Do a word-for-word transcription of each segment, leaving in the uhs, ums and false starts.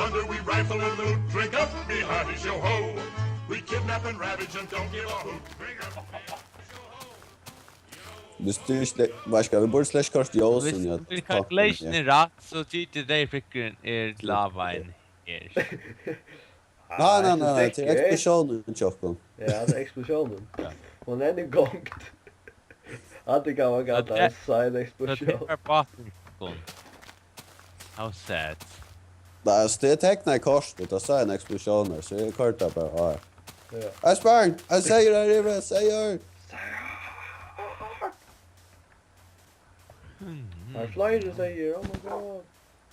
Thunder, we rifle and loot, drink up, be hearty, show ho. We kidnap and ravage and don't give a hoot. Drink up, be hearty, show ho. Hvis du ikke, hva skal vi borde slash kast ljós? Hvis vi kan gløsne rett, så tyder det frikren er til lavaen her. Nei, nei, nei, nei, til eksplosjonen, Tjokko. Ja, til eksplosjonen. Ja. Hon er en gongt. At det kan være galt, det er en eksplosjon. How sad. Nei, altså, det er tekna i korset, da sa en eksplosjon her, så jeg kørte bare, ja. Ja. Esbjørn, jeg sier her, jeg sier. Her er flere sier, oh my god.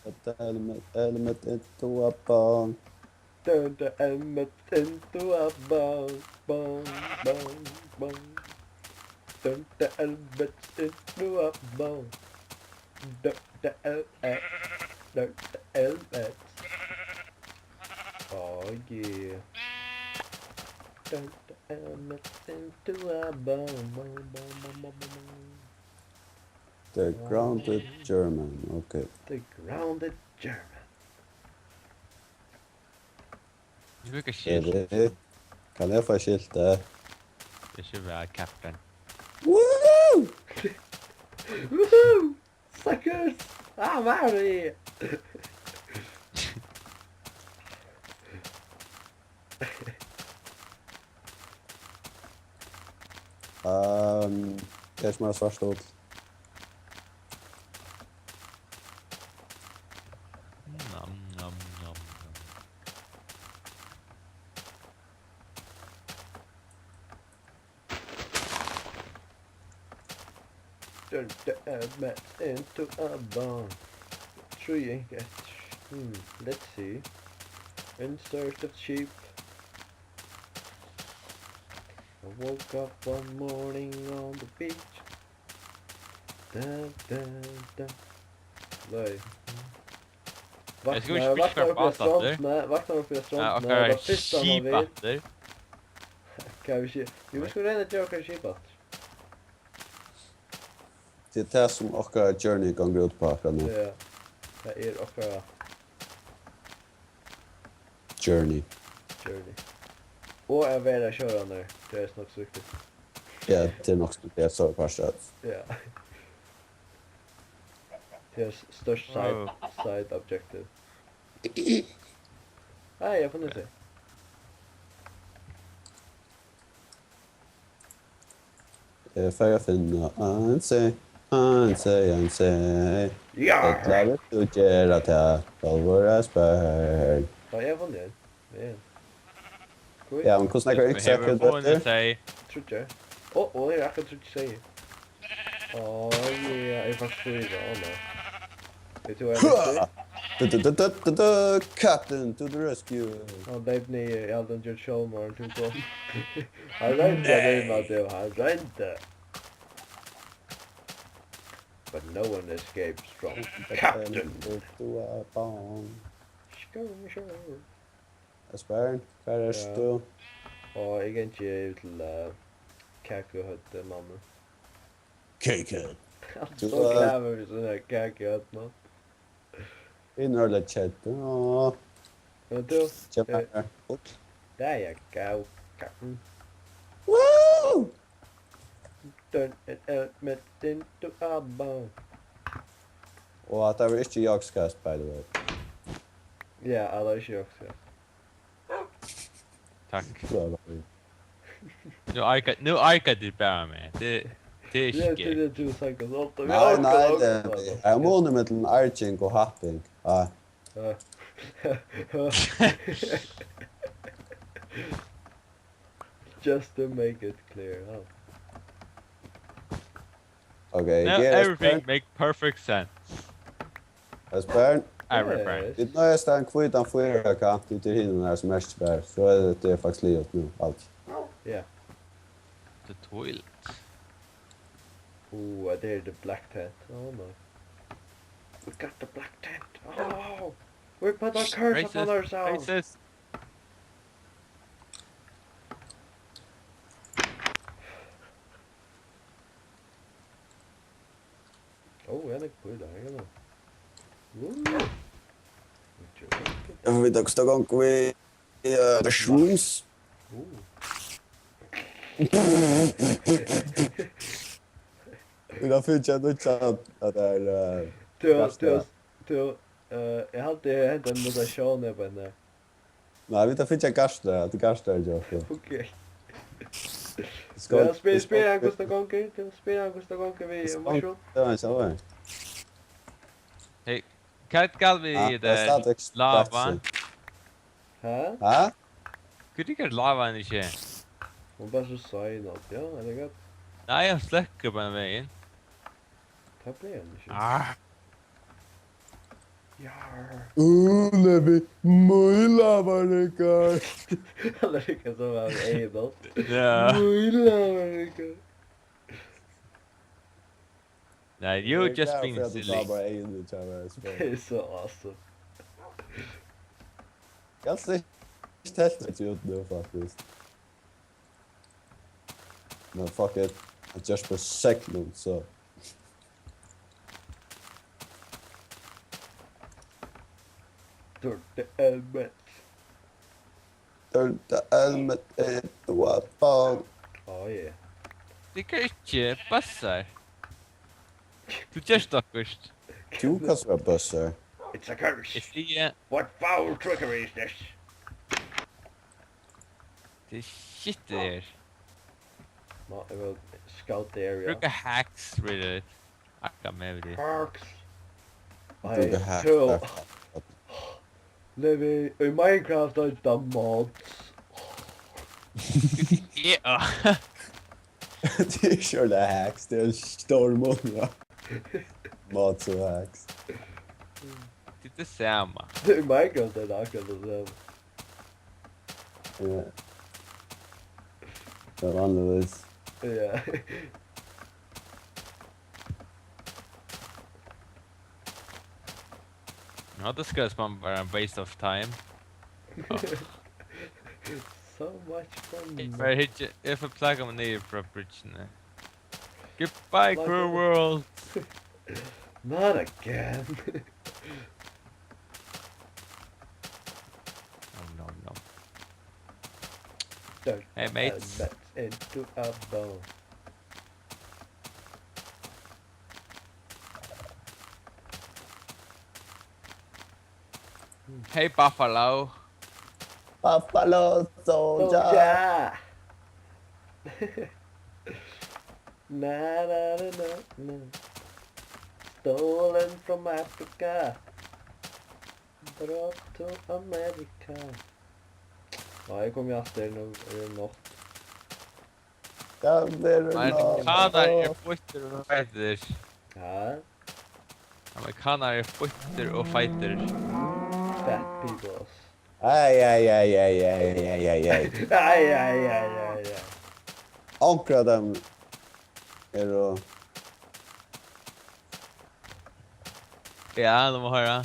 Put the helmet, helmet into a bong. Turn the helmet into a bong, bong, bong, bong. Turn the helmet into a bong. Turn the helmet, turn the helmet. Oh yeah. Turn the helmet into a bong, bong, bong. The grounded German, okay. The grounded German. Tú brúkar skilt. Kann eg fáa skilt, eh? Ger so væl, kaptein. Woohoo! Woohoo! Suckers! Ah, Mary! Ehm, tað er sum ein svart ull. Nam, nam, nam, nam. Turn the helmet into a bong. Three inch. Hmm, let's see. In search of sheep. I woke up one morning on the beach. Da, da, da. Nei. Eg skal ikki fiska upp aftur. Vaknar upp við strondini, vaknar upp við strondini, okkara skip aftur. Hvat vil eg siga? Jú, vit skulu royna at gera okkara skip aftur. Tað er tað sum okkara journey gongur út uppá akkurát nú. Ja, tað er okkara journey. Journey. Og at vera sjórænari, tað er nokk so viktigt. Ja, tað er nokk so viktigt, so er partur av. Ja. Tað er s-, størst side, side objective. Nei, eg fann út av. Eg fari at finna ein seg, ein seg, ein seg. Ja! Ella vilt tú gera tað, sjálvur at spyrja? Ja, eg fann tað. Ja. Hví? Ja, men hvussu nógvar ynskir tú eftir? Tríggjar. Ó, ó, eg havi akkurát tríggjar seyðir. Ó, ja, eg fekk fýra, ó nei. Veit tú hvat eg hugsi? Du, du, du, du, du, du, Captain to the rescue. Hann leyp niður, eg helt hann gjørdi sjálvmorð, tú kom. Hann royndi at rømma teg, hann royndi. But no one escapes from the captain. Captain. Skirmisher. Esbjørn, hvar ert tú? Ja. Og eg gangi yvir til, eh, Kakuhøvdið, mann. Kakuhøvd. Hann er so glaður við sína Kakuhøvd, mann. Innrøðilig kjøt. Áh. Men tú, kemur eh, her. Út. Der er Kaku. Woo! Turn it up, met into a bomb. Og at det var ikke Yogscast, by the way. Ja, det var ikke Yogscast. Takk. Bra, bra. Nú argar, nú argar tú bara meg. Tað, tað er ikki gøy. Ja, tað er tú, Sanko, so ofta. Nei, nei, tað er, eg munar millum arging og happing. Ja. Ja. Just to make it clear, huh? Okay, now everything make perfect sense. Esbjørn? Everything. Yes. Vit noyðast ein hvítan fýrakant út í hinum her sum merkibær. So er tað faktiskt liðugt nú, alt. Ja. The toilet. Oh, I dare the black tent. Oh no. We got the black tent. Oh, we put a curse upon ourselves. Racist. Oh, ja, det er cool, det er det. Woo! Eg vil vita hvussu tað gongur við, eh, the shrooms. Vit hava fingið eitt nýggja, at tað er, eh, Tú, tú, tú, eh, eg haldi, eg henti ein mutasjón her á henni. Nei, vit hava fingið ein garðstjóra, at garðstjóra hjá okkum. Ok. Skál, ja, spyr, spyr hann hvussu tað gongur. Tú, spyr hann hvussu tað gongur við mushroom. Ja, men så var det. Hey, hvat er galt við lava? Ha? Ha? Hví riggar lavaen ikki? Hon er bara so sein og, ja, er tað gott? Nei, hann sløkkur bara vegin. Tað blívur hann ikki. Ah. Ja. Uh, Levi, mín lava riggar. Hann riggar so væl, Eyðun. Ja. Mín lava riggar. Nei, you just being silly. Tað er so awesome. Kanst ikki telt meg út nú, faktiskt. Men fuck it. Eg ger bara segment, so. Turte helmet. Turte helmet er tú at fá. Oh, yeah. Tað er ikki passar. Tú gert okkurt. Tú kanst vera bøssur. It's a curse. Eg sigi. What foul trickery is this? Tað er shit, tað her. Má, eg vil scout the area. Brúka hacks, really. Akka meg við tí. Hacks. Brúka hacks, hacks, hacks. Levi, í Minecraft er tað mods. Ja. Tað er ikki hacks, tað er ein stór munur á mods og hacks. Tað er tað sama. Í Minecraft er tað akkurát tað sama. Ja. Tað er vanligvis. Ja. Ja, tað skal bara vera en waste of time. So much fun. Eg fari at hyggja, eg fari at plagga meg niður frá bridgini. Goodbye, cruel world. Not again. Nom, nom, nom. Hey, mates. Into a bone. Hey, Buffalo. Buffalo soldier. Soldier. Na, na, na, na, na. Stolen from Africa. Brought to America. Nei, eg komi aftur, nú er tað nátt. Tað verður nátt. Amerikanar eru býttir og feitir. Ha? Amerikanar eru býttir og feitir. Fat people. Ai, ai, ai, ai, ai, ai, ai, ai. Ai, ai, ai, ai, ai. Onkur av teimum eru. Ja, lat meg hoyra.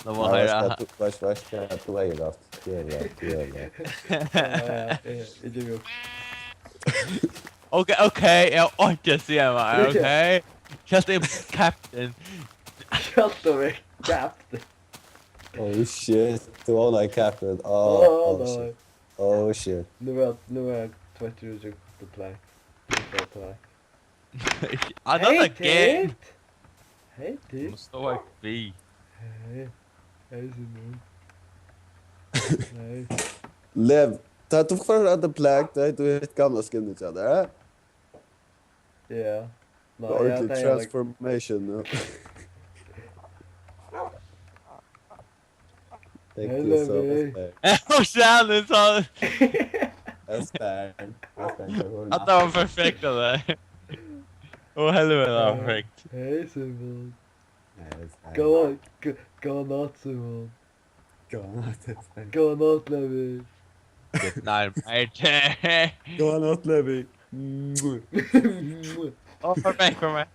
Lat meg hoyra. Nei, veitst tú, veitst, veitst hvat, tú eigur rætt. Tú eigur rætt, tú eigur rætt. Ja, ja, eg, eg geri upp. Ok, ok, eg havi einki at siga meir, ok? Skjótt eg captain. Skjótt eg captain. Oh shit, tú ánægir captain. Oh, oh, oh shit. Oh shit. Nú er, nú er twenty to play. Another game. Hey, Tit. Hey, Tit. Tú mást sláa B. Hey. Hey, Simon. Hey. Lev, tá tú fórt at play, tá tú hitt gamla skinnið hjá tær, eh? Ja. Nei, ja, ordentlig tað er transformation, ja. Thank you so much. Hello, baby. Eg var særlig sånn. Espen. Espen, at det var perfekt av deg. Å, helvete, det var perfekt. Hei, Simon. Hei, Espen. Góða, g-, góða nátt, Simon. Góða nátt, Espen. Góða nátt, Levi. Good night, mate. Góða nátt, Levi. Ó, for meg, for meg.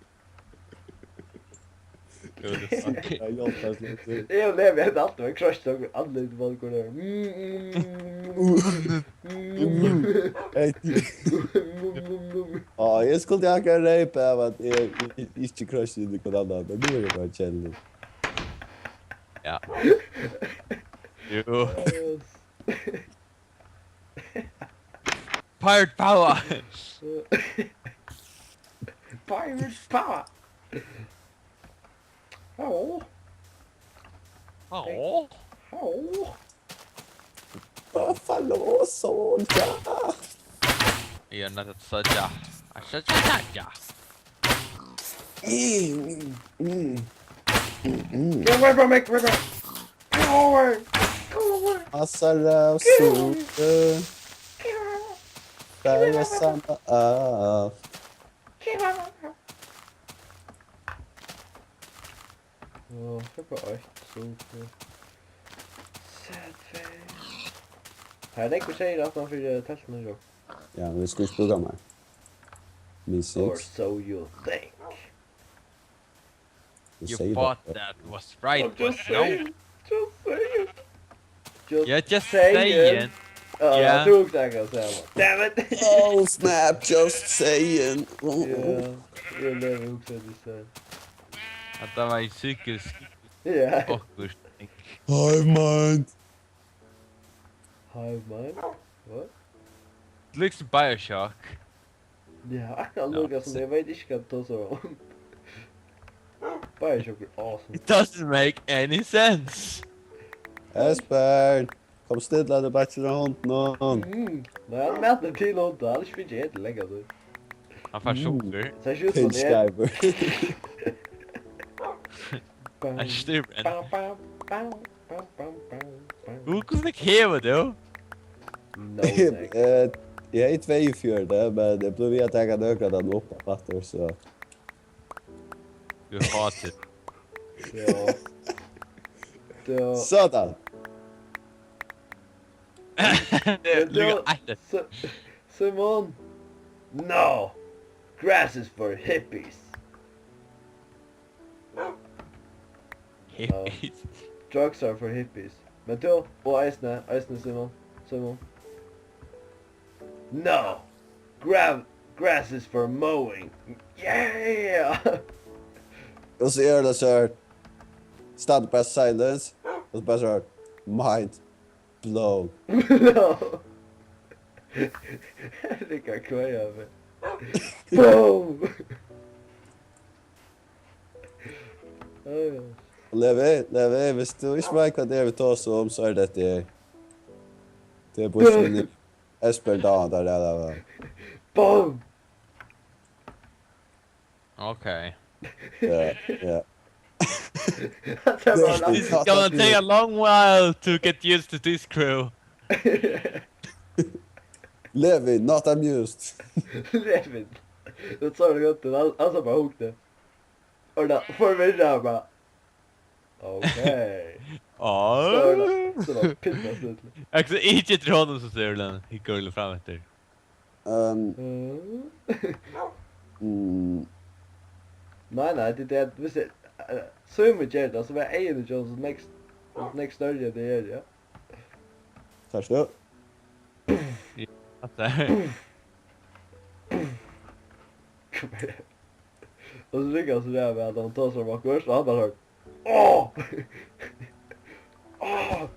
Jú, tað er sant. Eg og Levi, hetta er alt, eg kroysti okkum andlit, folk, og tað. Hey, á, eg skuldi akkurát reypa av at eg, eg, eg ikki kroysti inn í hvønn annan, men nú er tað bara keðiligt. Ja. Jú. Pirate power! Pirate power! Halló? Halló? Halló? Buffalo Soldier! You're not a soldier. A soldier, soldier. Mm, mm, mm, mm. Get away from me, River! Go away! Go away! Buffalo Soldier. Get away! Fire somebody up. Get away! Åh, fem komma eitt, super. Sad face. Har er nógvir seyðir aftan fyri teltini, Joe. Ja, men vit skulu ikki brúka meir. Min Or six. So you think. Vit You seyðir thought bara. That was right, I'm just but no. Saying. Just saying. Just Yeah, just saying. Saying. Ja, Ja. Tú hugsaði akkurát sama. Damn it! Oh, snap, just saying. Ja, eg leyvi hugsa just saying. At tað var ein psykisk Ja. Okkurt. Hive mind. Hive mind? What? Líkist BioShock. Ja, akkurát No, lukka sum si- eg veit ikki hvat tú tosar um. Bara ikki okkurt awesome. It doesn't make any sense. Espen, kom stilla, tú bakir á hundinum. Mm. Nei, hann mætir til hundin, hann er ikki fingið helt lengi, so. Hann fær Mm. sukker. Sær ikki út sum Pinch hann er. Diver. Bam, Hann styrmir enn. Bam, bam, bam, bam. Gud, hvussu nógv hevur tú? No, Nick. Eh, eg hevði tveyogfjøruti, men eg blívi við at taka nøkur av teimum upp aftur, so. Tú er fatur. Ja. Ja. Sådan. Men Líka tú, eitt. Si-, Simon. No. Grass is for hippies. Hippies. Drugs are for hippies. Men tú, og eisini, eisini Simon, Simon. No! Gra-, grass is for mowing. Yeah! Og so er tað so her. Stand by silence. Og so bara so her. Mind blown. No! Hetta er ikki at kveia meg. Boom! Ai, ai. Levi, Levi, viss tú ikki veit hvat tað er, vit tosa um, so er tað hetta her. Tað er bara Espen dáðan, tað er tað. Boom! Okay. Ja, ja. Tað var This langt. Is gonna take a long while to get used to this crew. Levi, not amused. Levi. Tað er so gott, hann, hann sá bara hugdi. Og tað forvirrar bara. Okay. Á. So er tað, so er tað pinna stilla. Akkurát ikki til honum, so sigur hann, hyggur fram eftir. Ehm. Mm. Mm. Nei, nei, tað er tað, viss eg, eh, Símun ger tað, so verða eyguni hjá honum so nógv, nógv størri enn tey eru, ja. Sært tú? Ja, tað er. Og so riggar so ræðuliga væl, at hann tosar um okkurt, og hann bara høyrt, "Áh! Áh!"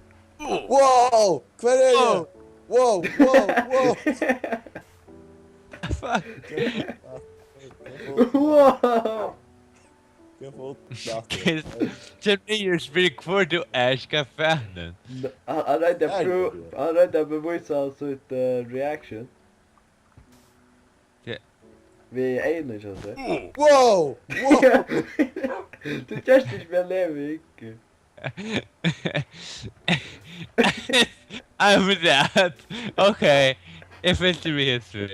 Wow! Hvar er eg? Wow, wow, wow! Fuck. Wow! Hvat er tað? Jim Ayers byrjar hvør tú ert, hvat fanin? Hann, hann royndi at Nei, prøva, nei. Hann royndi at bevísa sítt, eh, reaction. Ja. Við eygunum hjá sær. Wow! Wow! Tú gert ikki meira Levi, ikki? I'm that. Okay. Eg fylgdi við hesum.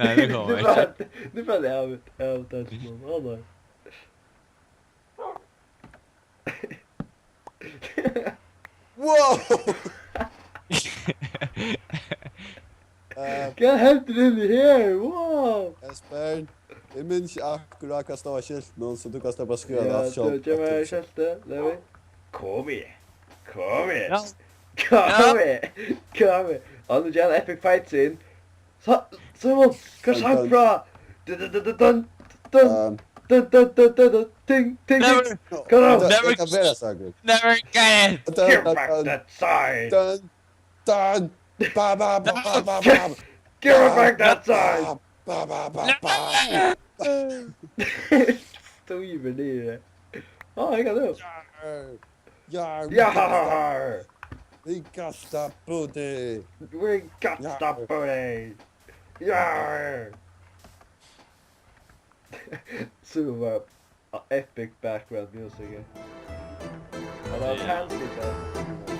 Nei, nú kom Nú hann. Bara, nú bara av, av, av, av, av. Wow! Eh, Hvat hendir inni her? Wow! Espen, eg minnist ikki akkurát hvat stóð á skiltinum, so tú kanst bara skriva Ja, tað alt sjálv. Tú, gev mær skiltið, Levi. Kom í. Kom í. Ja. Kom í. Ja. Kom í. Og nú ger hann epic fight scene. Sa-, Simon, hvat Hann, hann, frá? Dun, dun, dun, dun, dun, dun. Ehm, Dun, dun, dun, dun, dun, ting, ting, ting. Never, Come on. Never, never get it. Never get it. Give back that sign. Dun, dun, ba, ba, ba, ba, ba, ba. Give back that sign. Ba, ba, ba, ba. Stå i med det. Åh, jeg kan det. Ja, ja, Ja. We got the booty. We got the booty. Ja. Så var epic background music. Ja, det var Ja. Fancy det.